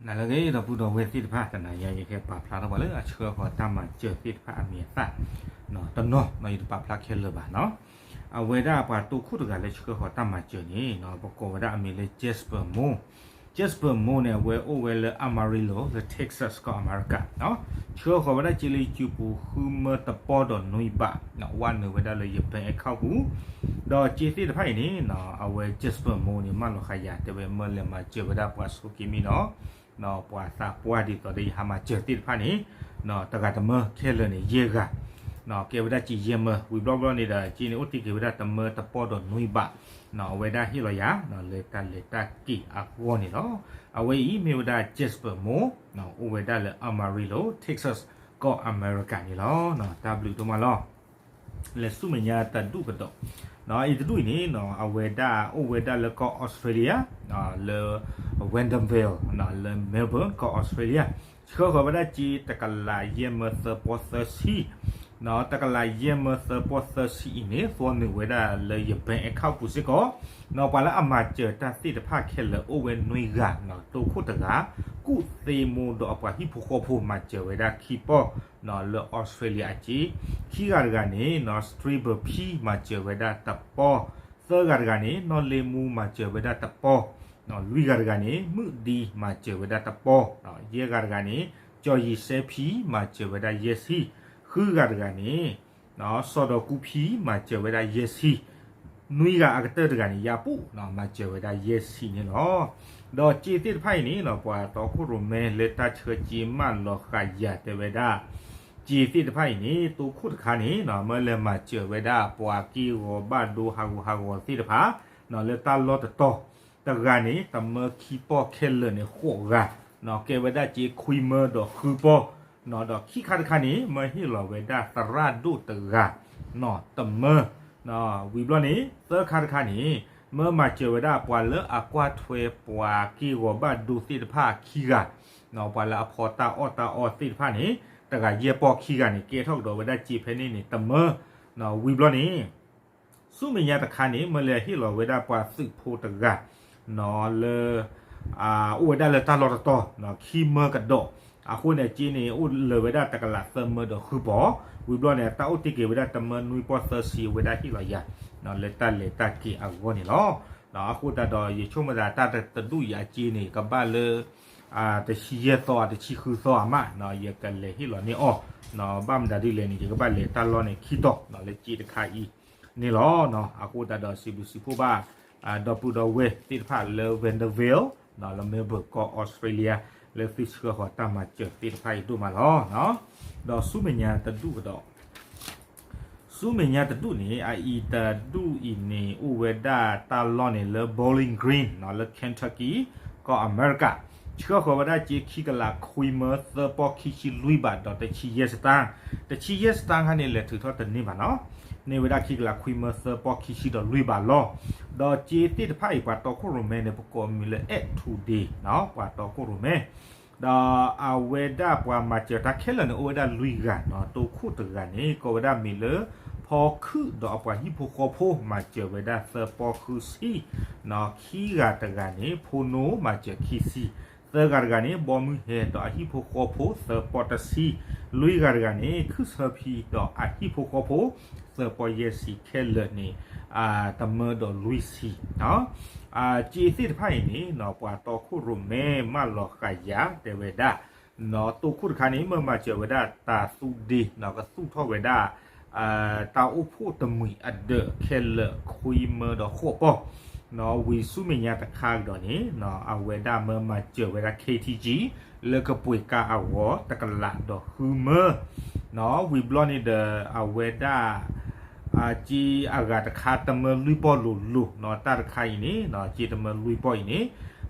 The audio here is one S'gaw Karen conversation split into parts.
နၤလၢအဂ့ၤ ဒီပုၢ်ဒီဝဲၢ်သ့ၣ်တဖၣ်, တနၤညါယကပာ်ဖျါထီၣ်ပှၤလၢအဆှၢဃီၤတၢ်မၤစၢၤသ့ၣ်တဖၣ်အမံၤအသၣ် တနီၤ, ယတပာ်ဖျါခဲလၢာ်ဘၣ်နီၤ. အဝဲဒၣ်ပှၤတိခိၣ်တဂၤလၢဆှၢဃီၤတၢ်မၤစၢၤန့ၣ် ပကိးဝဲဒၣ်အမံၤလၢ Jasper Mo. Jasper Mo န့ၣ် အဝဲအိၣ်ဝဲလၢ Amarillo လၢ Texas ကီၢ်အမဲရကၤ, ဆှၢဃီၤဝဲဒၣ်စ့လၢယုပူၤဃုမၢတပီဒီးနွံဘး, ဝဲနုာ်ဝဲဒၣ်လၢယ bank account ပူၤ, ဒီးစ့သ့ၣ်တဖၣ်အံၤန့ၣ် အဝဲ Jasper Mo န့ၣ် မၢလီၤဃာ်ယၤ တဲဝဲမၢလဲၤမၤစၢၤဝဲဒၣ်ပှၤဆိးက့မံနီၤ, ပှၤသးပှၢ်ဒ်သိးဒီးယဟးမၤစၢၤသ့ၣ်တဖၣ်န့ၣ် တဂၤတမၢခဲလၢာ်န့ၣ် ယဲၢ်ဂၤ, ကဲဝဲဒၣ်စ့ယဲၢ်မၢ, ဝံၤဘျီဘျီန့ၣ်ဒီး စ့န့ၣ်အိၣ်တ့ၢ်က့ၤဝဲဒၣ်တမၢတပီဒီးနွံဘး, အဝဲဒၣ်ဟ့ၣ်လီၤယၤ လၢတၢ်လဲၤတၢ်က့ၤအဂီၢ်န့ၣ်လီၤ. အဝဲအံၤမ့ၢ်ဝဲဒၣ် Jasper Mo, အိၣ်ဝဲဒၣ်လၢ Amarillo, Texas ကီၢ်အမဲရကၤန့ၣ်လီၤ. တၢ်ဘျုးဒိၣ်မးလီၤ. လဲၤဆူမဲာ်ညါတဒူၣ်ကဒီး, အံၤတဒူၣ်အံၤန့ၣ် အဝဲဒၣ်အိၣ်ဝဲဒၣ်လၢကီၢ် Australia, လၢ Vanderbilt, လၢ Melbourne ကီၢ် Australia, ဆှၢဃီၤဝဲဒၣ်စ့တကလးယဲၢ်မၢသၢပီသၢဆံ, တကလးယဲၢ်မၢသၢပီသၢဆံအံၤန့ၣ် သွီနုာ်ဝဲဒၣ်လၢယ bank account ပူၤစ့ၢ်ကီး, ပှၤလၢအမၤစၢၤတၢ်သ့ၣ်တဖၣ်ခဲလၢာ်အိၣ်ဝဲနွံဂၤ, တိခိၣ်တဂၤ, ကူၣ်သ့မိၢ်ဒီးအပှၤဟံၣ်ဖိဃီဖိမၤစၢၤဝဲဒၣ်ခံပီၢ်, လၢ Australia အစ့, ခံဂၤတဂၤန့ၣ် Stribble P မၤစၢၤဝဲဒၣ်တပီၢ်, သၢဂၤတဂၤန့ၣ် နီၢ်လ့မူမၤစၢၤဝဲဒၣ်တပီၢ်, လွံၢ်ဂၤတဂၤန့ၣ် မုၢ်ဒံမၤစၢၤဝဲဒၣ်တပီၢ်, ယဲၢ်ဂၤတဂၤန့ၣ် ကၠီၤယံၤစဲဖံမၤစၢၤဝဲဒၣ်ယဲၢ်ဆံ, ဃုဂၤတဂၤန့ၣ် စီၤဒီးကူဖံမၤစၢၤဝဲဒၣ်ယဲၢ်ဆံ, နွံဂၤအကတၢၢ်တဂၤန့ၣ် ယၤပူၣ် မၤစၢၤဝဲဒၣ်ယဲၢ်ဆံန့ၣ်လီၤ. ဒီးစ့သ့ၣ်တဖၣ်အံၤန့ၣ် ပှၤတီခိၣ်ရိၣ်မဲလၢတၢ်ဆှၢစ့မၢလီၤဃာ်ယၤတဲဝဲဒၣ်, စ့သ့ၣ်တဖၣ်အံၤန့ၣ် တိခိၣ်တခါန့ၣ် မၢလဲၤမၤစၢၤဝဲဒၣ်ပှၤက့ၢ်ဂီၤဘၣ်ဒိဟးဂူာ်ဟးဂီၤသ့ၣ်တဖၣ် လၢတၢ်လီၢ်တတီၤ, တဂၤန့ၣ် တမၢခံပီၢ်ခဲလၢာ်န့ၣ် ဃိးဂၤ, ကဲဝဲဒၣ်စ့ခွံမၢဒီးဃုပီၢ်, ဒီးခံခါတခါန့ၣ် မၢဟ့ၣ်လီၤဝဲဒၣ်သရၣ်ဒိၣ်တဂၤ, တမၢ, ဝံၤဘျီန့ၣ် သၢခါတခါန့ၣ် မၢမၤစၢၤဝဲဒၣ်ပှၤလၢအကွၢ်ထွဲပှၤက့ၢ်ဂီၤဘၣ်ဒိသ့ၣ်တဖၣ်ခံဂၤ, ပှၤလၢအဖီတၢ်အီၣ်တၢ်အီသ့ၣ်တဖၣ်န့ၣ် တဂၤယဲၢ်ပီၢ်ခံဂၤန့ၣ် ကဲထီၣ်ကဒီးဝဲဒၣ်စ့ဖဲန့ၣ်န့ၣ် တမၢ, ဝံၤဘျီန့ၣ် ဆူမဲာ်ညါတခါန့ၣ် မၢလဲၤဟ့ၣ်လီၤဝဲဒၣ်ပှၤသုးဖိတဂၤ လၢ အိၣ်ဝဲဒၣ်လၢတၢ်လီၢ်တတီၤ ခံမၢကဒီး, အဃိန့ၣ် စ့န့ၣ် အိၣ်လၢာ်ဝဲဒၣ်တကလးသၢမၢဒီးဃုပီၢ်, ဝံၤဘျီန့ၣ် တၢ်အိၣ်တ့ၢ်က့ၤဝဲဒၣ်တမၢနွံပီၢ်သၢဆံ အဝဲဒၣ်ဟ့ၣ်လီၤယၤ လၢတၢ်လဲၤတၢ်က့ၤအဂီၢ်န့ၣ်လီၤ. အဃိသတးဒီး ယဆိကမိၣ်သးတၢ်တဒူၣ်အံၤအစ့န့ၣ် ကဘၣ်လၢ တဆံယဲၢ်သီ တဆံဃုသီအမး ယကလဲၤဟ့ၣ်လီၤန့ၢ်အီၤ, ဘၣ်မတၤဒ်လဲၣ်န့ၣ် ယကဘၣ်လဲၤတၢ်လီၢ်န့ၣ်ခံတီၤ လၢစ့တခါအံၤန့ၣ်လီၤ. အဃိသတးဒီးစံးဘျုးစံးဖှိၣ်ဘၣ် ဒီပုၢ်ဒီဝဲၢ်သ့ၣ်တဖၣ်လၢ Vanderbilt လၢ Melbourne ကီၢ် Australia လၢသုဆှၢဃီၤတၢ်မၤစၢၤသ့ၣ်တဖၣ်အံၤဒိၣ်မးလီၤ. ဒီးဆူမဲာ်ညါတဒူၣ်ကဒီး ဆူမဲာ်ညါတဒူၣ်န့ၣ် အအံၤတဒူၣ်အံၤန့ၣ် အိၣ်ဝဲဒၣ်တၢ်လီၢ်န့ၣ်လၢ Bowling Green လၢ Kentucky ကီၢ်အမဲရကၤ, ဆှၢဃီၤဝဲဒၣ်စ့ခံကလးခွံမၢသၢပီၢ်ခံဆံလွံၢ်ဘးဒီးတဆံယဲၢ်စတၢၣ်, တဆံယဲၢ်စတၢၣ်ခါန့ၣ် လဲၤထုးထီၣ်တန့ၢ်ဘၣ်နီၤ, န့ၢ်ဝဲဒၣ်ခံကလးခွံမၢသၢပီၢ်ခံဆံဒီးလွံၢ်ဘးလီၤ. ဒီးစ့သ့ၣ်တဖၣ်အံၤ ပှၤတီခိၣ်ရိၣ်မဲန့ၣ် ပကိးမံၤလၢ Ed Today ပှၤတီခိၣ်ရိၣ်မဲ ဒီးအဝဲဒၣ်ပှၤမၤစၢၤတၢ်ခဲလၢာ်န့ၣ် အိၣ်ဝဲဒၣ်လွံၢ်ဂၤနီၤ, တိခိၣ်တဂၤန့ၣ် ကိးဝဲဒၣ်မံၤလၢ ဖီခုၣ်ဒီးအပှၤဟံၣ်ဖိဃီဖိ မၤစၢၤဝဲဒၣ်သၢပီၢ်ဃုဆံ, ခံဂၤတဂၤန့ၣ် ဖိနိမၤစၢၤခံဆံ, သၢဂၤတဂၤန့ၣ် ဘီမုၢ်ဟဲဒီးအဟံၣ်ဖိဃီဖိသၢပီၢ်တဆံ, လွံၢ်ဂၤတဂၤန့ၣ် ခုၣ်ဆၢဖံဒီးအဟံၣ်ဖိဃီဖိ သၢပီၢ်ယဲၢ်ဆံခဲလၢာ်န့ၣ် တမၢဒီးလွံၢ်ဆံ စ့သ့ၣ်တဖၣ်အံၤန့ၣ် ပှၤတီခိၣ်ရိၣ်မဲမၢလီၤဃာ်ယၤတဲဝဲဒၣ် တိခိၣ်တခါန့ၣ် မၢမၤစၢၤဝဲဒၣ်တၢ်သူဒ့ ကသူၣ်ထီၣ်ဝဲဒၣ် တၢ်အိၣ်ဖှိၣ်တမှံၤအဒၢးခဲလၢာ်ခွံမၢဒီးဃိးပီၢ်, ဝံၤဆူမဲာ်ညါတခါကဒီးန့ၣ် အဝဲဒၣ်မၢမၤစၢၤဝဲဒၣ် K T G လၢကပှ့ၤကါအဂီၢ် တကလးဒီးဃုမၢ ဝံၤဘျီန့ၣ်ဒီး အဝဲဒၣ် စ့အဂၤတခါတမၢလွံၢ်ပီၢ်လိၤလိၤနီၤ, တၢ်တခါအံၤန့ၣ် စ့တမၢလွံၢ်ပီၢ်အံၤန့ၣ်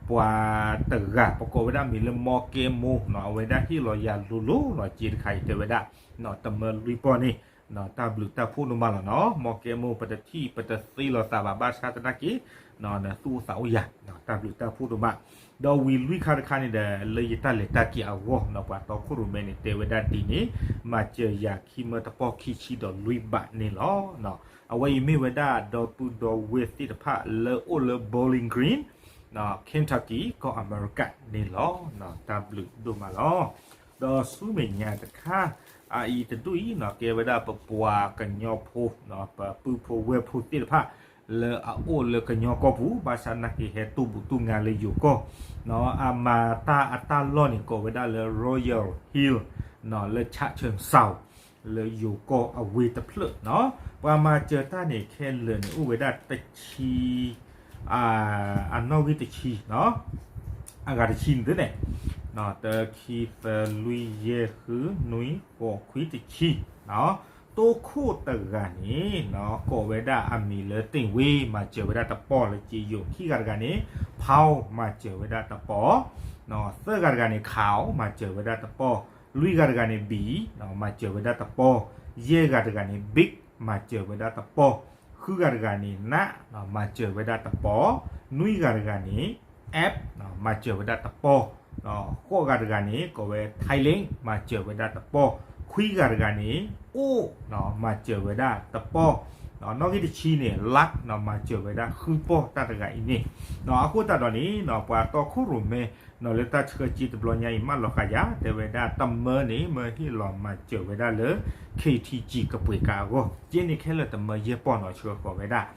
ပှၤတဂၤ ပကိးဝဲဒၣ်မံၤလၢမီကဲမိၢ်နီၤ, အဝဲဒၣ်ဟ့ၣ်လီၤယၤလိၤလိၤနီၤ, စ့တခါအံၤတဲဝဲဒၣ် တမၢလွံၢ်ပီၢ်န့ၣ် တၢ်ဘျုးတၢ်ဖှိၣ်ဒိၣ်မးလီၤနီၤ, မီကဲမိၢ် ပတထံၣ်ပတသ့လီၤသးဘၣ် ဘၣ်ဆၣ်သနာ်က့ နသူၣ်အိၣ်သးအိၣ်ယၤ တၢ်ဘျုးတၢ်ဖှိၣ်ဒိၣ်မး, ဒီးဝံၤလွံၢ်ခါတခါန့ၣ်ဒီး လၢယတၢ်လဲၤတၢ်က့ၤအဂီၢ်နီၤ, ပှၤတီခိၣ်ရိၣ်မဲန့ၣ် တဲဝဲဒၣ်ဒ်န့ၣ် မၤစၢၤယၤခံမၢတပီၢ်ခံဆံဒီးလွံၢ်ဘးန့ၣ်လီၤ. အဝဲအံၤမ့ၢ်ဝဲဒၣ်ဒီပုၢ်ဒီဝဲၢ်သ့ၣ်တဖၣ်လၢအိၣ်လၢ Bowling Green Kentucky ကီၢ်အမဲရကၤန့ၣ်လီၤ. တၢ်ဘျုးဒိၣ်မးလီၤ. ဒီးဆူမဲာ်ညါတခါ အအံၤတဒူၣ်အံၤ ကဲဝဲဒၣ်ပပှၤကညီဖိ ပပုၢ်ဖိဝဲၢ်ဖိသ့ၣ်တဖၣ် လၢအအိၣ်လၢကညီကီၢ်ပူၤ ဘၣ်ဆၣ်နာ်က့ဟဲတူၢ်ဘူးတူၢ်ငါလၢယိၤကီၢ် အမၤတၢ်အတၢ်လီၢ်န့ၣ် ကိးဝဲဒၣ်လၢ Royal Hill လၢ Changsha လၢယိၤကီၢ်အဝ့ၢ်တဖျၢၣ်နီၤ. ပှၤမၤစၢၤတၢ်န့ၣ်ခဲလၢာ်န့ၣ် အိၣ်ဝဲဒၣ်တဆံ အနီၣ်ဂံၢ်တဆံနီၤ, အဂၤတဆံန့ၣ်သ့န့ၣ်, တၢ ခံ သၢ လွံၢ် ယဲၢ် ဃု နွံ ဃိး ခွံ တဆံ, တိခိၣ်တဂၤန့ၣ် ကိးဝဲဒၣ်အမံၤလၢ တ့ၢ်ဝ့ မၤစၢၤဝဲဒၣ်တပီၢ်လၢက့ယိၤ, ခံဂၤတဂၤန့ၣ် ဖီ မၤစၢၤဝဲဒၣ်တပီၢ်, သၢဂၤတဂၤန့ၣ် ခး မၤစၢၤဝဲဒၣ်တပီၢ်, လွံၢ်ဂၤတဂၤန့ၣ် ဘံ မၤစၢၤဝဲဒၣ်တပီၢ်, ယဲၢ်ဂၤတဂၤန့ၣ် ဘံ မၤစၢၤဝဲဒၣ်တပီၢ်, ဃုဂၤတဂၤန့ၣ် န မၤစၢၤဝဲဒၣ်တပီၢ်, နွံဂၤတဂၤန့ၣ် အဲး မၤစၢၤဝဲဒၣ်တပီၢ်, ဃိးဂၤတဂၤန့ၣ် ကိးဝဲ ထံလ့ မၤစၢၤဝဲဒၣ်တပီၢ်, ခွံဂၤတဂၤန့ၣ် အိၣ် မၤစၢၤဝဲဒၣ်တပီၢ်, နီၣ်ဂံၢ်တဆံန့ၣ် လၢ မၤစၢၤဝဲဒၣ်ဃုပီၢ်တၢ်တဂၤအံၤန့ၣ်, အဃိသတးဒီးန့ၣ် ပှၤတီခိၣ်ရိၣ်မဲ လၢတၢ်ဆှၢစ့တဘျီညါအံၤ မၢလီၤဃာ်ယၤ တဲဝဲဒၣ်တမၢန့ၣ် မၢဟ့ၣ်လီၤမၤစၢၤဝဲဒၣ်လၢ KTG ကပှ့ၤကါအဂီၢ်, က့န့ၣ်ခဲလၢာ်တမၢယဲၢ်ပီၢ်နီၤ ဆှၢဃီၤဝဲဒၣ်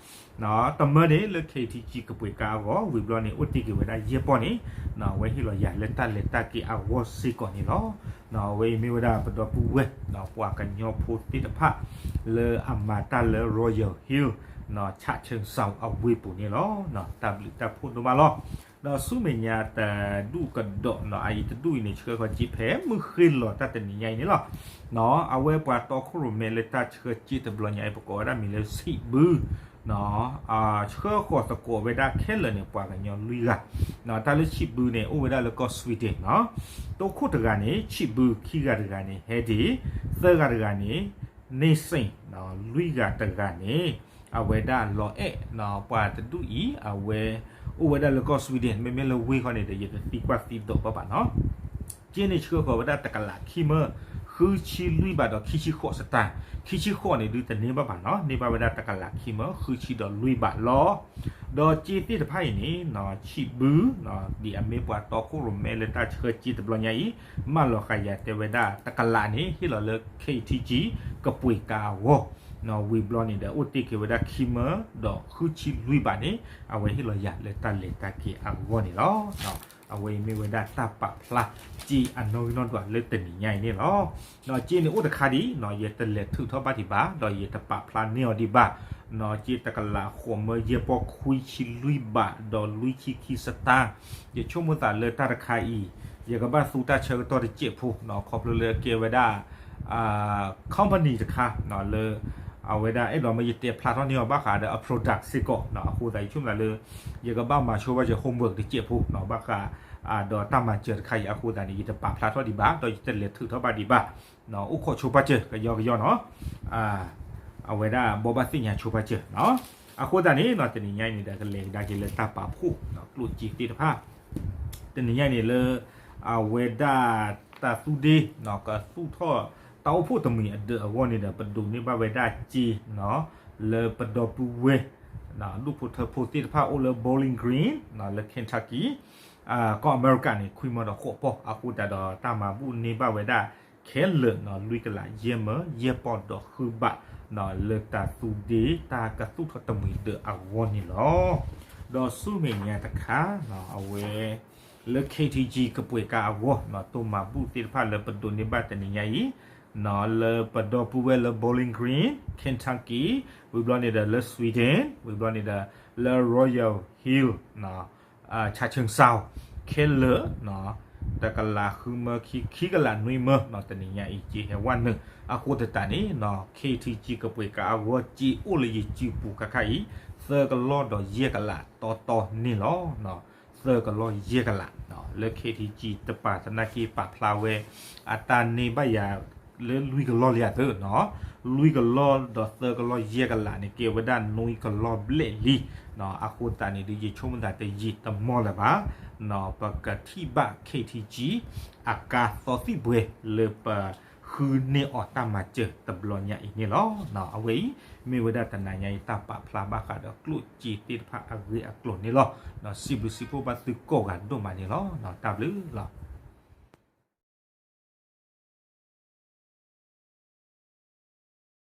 တမၢန့ၣ်လၢ KTG ကပှ့ၤကါအဂီၢ် ဝံၤဘျီန့ၣ် အိၣ်တ့ၢ်က့ၤဝဲဒၣ်ယဲၢ်ပီၢ်န့ၣ် အဝဲဟ့ၣ်လီၤယၤလၢတၢ်လဲၤတၢ်က့ၤအဂီၢ်စ့ၢ်ကီးန့ၣ်လီၤ. အဝဲအံၤမ့ၢ်ဝဲဒၣ်ပဒီပုၢ်ဝဲၢ် ပှၤကညီဖိသ့ၣ်တဖၣ် လၢအမၤတၢ်လၢ Royal Hill ဆၣ်ခၢၣ်စၢ်အဝ့ၢ်ပူၤန့ၣ်လီၤ. တၢ်ဘျုးတၢ်ဖှိၣ်ဒိၣ်မးလီၤ. ဒီးဆူမဲာ်ညါတဒူၣ်ကဒီးနီၤ အအံၤတဒူၣ်အံၤန့ၣ် ဆှၢဃီၤက့ၤဖဲ မုၢ်ဃ့လီၤတၢ်တနံၤညါအံၤန့ၣ်လီၤ. အဝဲပှၤတီခိၣ်ရိၣ်မဲလၢတၢ်ဆှၢစ့တဘျီညါအံၤ ပကိးဝဲဒၣ်မံၤလၢ ဆံးဘု ဆှၢဃီၤသကိးဝဲဒၣ်ခဲလၢာ်န့ၣ် ပှၤကညီလွံၢ်ဂၤ, တၢ်လၢဆံးဘုန့ၣ် အိၣ်ဝဲဒၣ်လၢကီၢ် Sweden နီၤ, တိခိၣ်တဂၤန့ၣ် ဆံးဘု ခံဂၤတဂၤန့ၣ် ဟဲဒ့ၣ် သၢဂၤတဂၤန့ၣ် န့ၢ်စ့ၣ် လွံၢ်ဂၤတဂၤန့ၣ် အဝဲဒၣ်လီၤအဲၣ် ပှၤတဒူၣ်အံၤ အဝဲ အိၣ်ဝဲဒၣ်လၢကီၢ် Sweden မ့မ့ၢ်လၢဝ့ၢ်ဃီန့ၣ်ဒီး ယတသံကွၢ်သံဒိးဘၣ်ဘၣ်နီၤ က့န့ၣ်ဆှၢဃီၤဝဲဒၣ်တကလးခံမၢ ဃုဆံလွံၢ်ဘးဒီးခံဆံဃိးစတၢ်, ခံဆံဃိးန့ၣ်ဒုးတန့ၢ်ဘၣ်ဘၣ်နီၤ, န့ၢ်ဘၣ်ဝဲဒၣ်တကလးခံမၢ ဃုဆံဒီးလွံၢ်ဘးလီၤ. ဒီးက့သ့ၣ်တဖၣ်အံၤန့ၣ် ဆံးဘု ဒ်အမ့ၢ်ပှၤတီခိၣ်ရိၣ်မဲလၢတၢ်ဆှၢစ့တဘျီညါအံၤ မၢလီၤဃာ်ယၤတဲဝဲဒၣ်တကလးန့ၣ် ဟ့ၣ်လီၤလၢ KTG ကပှ့ၤကါအဂီၢ်, ဝံၤဘျီန့ၣ်ဒီး အိၣ်တ့ၢ်က့ၤဝဲဒၣ်ခံမၢ ဒီးဃုဆံလွံၢ်ဘးန့ၣ် အဝဲဟ့ၣ်လီၤယၤလၢတၢ်လဲၤတၢ်က့ၤအဂီၢ်န့ၣ်လီၤ. အဝဲအံၤမ့ၢ်ဝဲဒၣ်တၢ်ပာ်ဖျါစ့အနီၣ်ဂံၢ်နီၣ်ဒွးလၢတနံၤညါအံၤန့ၣ်လီၤ. က့န့ၣ်အိၣ်တခါဒံး ယတလဲၤထုးထီၣ်ဘၣ်ဒံးဘၣ် ဒီးယတပာ်ဖျါန့ၢ်အီၤဒံးဘၣ်, က့တကလးဃိးမၢယဲၢ်ပီၢ်ခွံဆံလွံၢ်ဘး ဒီးလွံၢ်ဆံခံစတၢ်, ယဆိကမိၣ်သးလၢတၢ်တခါအံၤ ယကဘၣ်သူတၢ်ဆၢကတီၢ်တစဲးဖိ ခီဖျိလၢကဲဝဲဒၣ် company တခါ လၢ အဝဲဒၣ်အဲၣ်ဒိးမ့ၢ်ယတဲဖျါထီၣ်န့ၢ်အီၤဘၣ်ဃးဒီးအ product စ့ၢ်ကီး, အဃိသတးယဆိကမိၣ်သးလၢ ယကဘၣ်မၤဆိဘၣ်စၢၤ homework တစဲးဖိ ဘၣ်ဃး ဒီးတၢ်မၤစၢၤတခါအံၤအဃိသတးန့ၣ် ယတပာ်ဖျါထီၣ်ဒံးဘၣ် ဒီးယတလဲၤထုးထီၣ်ဘၣ်ဒံးဘၣ်, အိၣ်ခိးဆိပာ်စၢၤ ကယီကယီနီၤ အဝဲဒၣ်ဘိးဘၣ်သ့ၣ်ညါဆိပာ်စၢၤနီၤ. အဃိသတးန့ၣ် တနံၤညါအံၤန့ၣ်ဒီး ကလဲၤကဒါက့ၤလၢတၢ်ပာ်ဖှိၣ် ကျိၣ်စ့သ့ၣ်တဖၣ် တနံၤညါအံၤန့ၣ်လၢ အဝဲဒၣ်တၢ်သူဒ့ ကသူၣ်ထီၣ်တၢ်အိၣ်ဖှိၣ်တမှံၤအဒၢးအဂီၢ်န့ၣ်ဒီး ပဒိးန့ၢ်ဘၣ်ဝဲဒၣ်စ့နီၤ လၢပဒီပုၢ်ဝဲၢ် ဒူၣ်ဖိထၢဖိသ့ၣ်တဖၣ်အိၣ်လၢ Bowling Green လၢ Kentucky ကီၢ်အမဲရကၤန့ၣ် ခွံမၢဒီးဃိးပီၢ် အဃိသတးဒီးတၢ်မၤဘူၣ်န့ၢ်ဘၣ်ဝဲဒၣ်ခဲလၢာ်နီၤ လွံၢ်ကလးယဲၢ်မၢ ယဲၢ်ပီၢ်ဒီးဃုဘးနီၤ လၢတၢ်သူဒ့တၢ်ကသူၣ်ထီၣ်တမှံၤဒၢးအဂီၢ်န့ၣ်လီၤ. ဒီးဆူမဲာ်ညါတခါ အဝဲ လၢ KTG ကပှ့ၤကါအဂီၢ်နီၤ တိၢ်မၤဘူၣ်သ့ၣ်တဖၣ်လၢပဒိးန့ၢ်ဘၣ်တနံၤညါအံၤ လၢပဒီပုၢ်ဝဲၢ်လၢ Bowling Green, Kentucky, ဝံၤဘျီန့ၣ်ဒီးလၢ Sweden, ဝံၤဘျီန့ၣ်ဒီးလၢ Royal Hill, Changsha ခဲလၢာ် တကလးဃုမၢခံ ခံကလးနွံမၢနီၤ တနံၤညါအံၤ က့ဟဲဝဲနုာ် အဃိသတးန့ၣ်နီၤ KTG ကပှ့ၤကါအဂီၢ် က့အိၣ်လၢယစုပူၤခါခါအံၤ သၢကလီၢ်ဒီးယဲၢ်ကလးတီတီန့ၣ်လီၤ. သၢကလီၢ်ယဲၢ်ကလး လၢ KTG တပာ်သနာ်က့ပာ်ဖျါဝဲ အတၢ်န့ၢ်ဘၣ်ယၤ လၢလွံၢ်ကလီၢ်လံအသိးနီၤ လွံၢ်ကလီၢ်ဒီးသၢကလီၢ်ယဲၢ်ကလးန့ၣ် ကဲဝဲဒၣ်နွံကလီၢ်ဘျဲၣ်လံ. အဃိသတးန့ၣ်ဒုး ယဆိကမိၣ်သးတယံာ်တမီၢ်လၢၤဘၣ် ပကထံၣ်ဘၣ် KTG အကါသီသံၣ်ဘှဲလၢပ ဃုန့ၢ်အီၤတၢ်မၤစၢၤတဘျီညါအံၤန့ၣ်လီၤ. အဝဲအံၤ မ့ၢ်ဝဲဒၣ်တနၤညါအံၤ တၢ်ပာ်ဖျါဘၣ်ဃးဒီးကျိၣ်စ့သ့ၣ်တဖၣ်အဂ့ၢ်အကျိၤန့ၣ်လီၤ. စံးဘျုးစံးဖှိၣ်ဘၣ်သုကိးဂၤဒိၣ်မးန့ၣ်လီၤ. တၢ်ဘျုးလီၤ.